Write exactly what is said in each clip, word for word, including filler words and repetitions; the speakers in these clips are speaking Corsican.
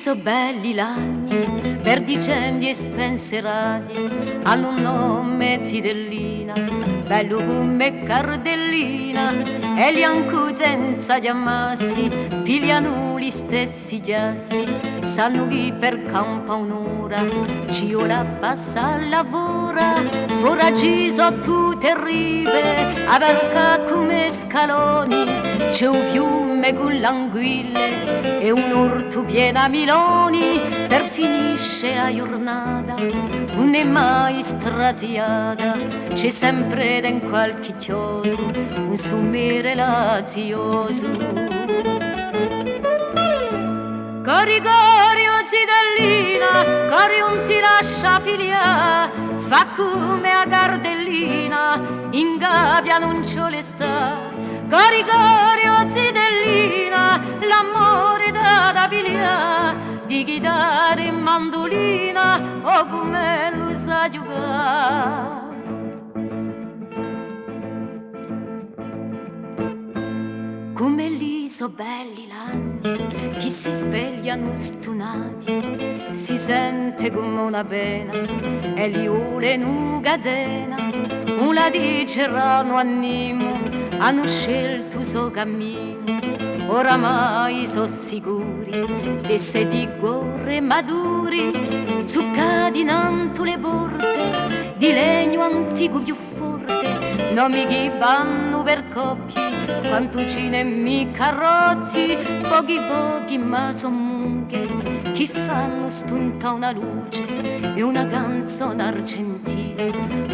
Sò belli l'anni, verdicendi è spenserati, anu un nome zitellina, bellu cum'è cardellina, è li ancu senza chjamassi, piglianu li stessi chjassi, sanu chì per campà un'ora ci vole à passà a lavora, fora ci sò tutte e rive, a barca cum'è scaloni, ci hè u fiume cù l'anguille è un ortu pienu à miloni, per finisce a ghjurnata, ùn hè mai straziata, ci hè sempre in qualchì chjosu un sumere laziosu. Cori, cori, o zitellina, cori, ùn ti lascià piglià, fà cum'è a cardellina, in gabbia ùn ci vole stà. Cori, cori, o zitellina, l'amore t'hà da piglià, di chitarra è mandulina, o cum'ellu sà ghjucà. Cum'elli sò belli l'anni, chì si sveglianu stunati, si sente cum'è una pena, è li vole una catena, ùn la diceranu à nimu, anu sceltu u so caminu, oramai sò sicuri d'esse di cuore maturi, zuccati nantu le porte, di legnu anticu più forte, nomi chì vannu per coppie, quantu ci n'hè micca rotti, pochi pochi ma sò munghe, chì fannu spuntà una luce è una canzona argentina,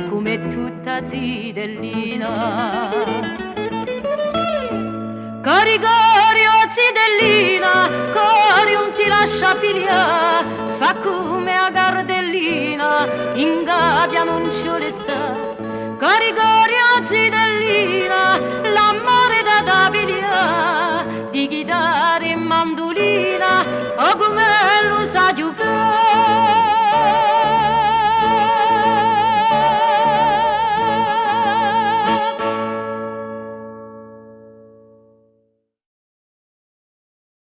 cum'è tutta zitellina. Cori, cori, o zitellina, cori, ùn ti lascià piglià, fà cum'è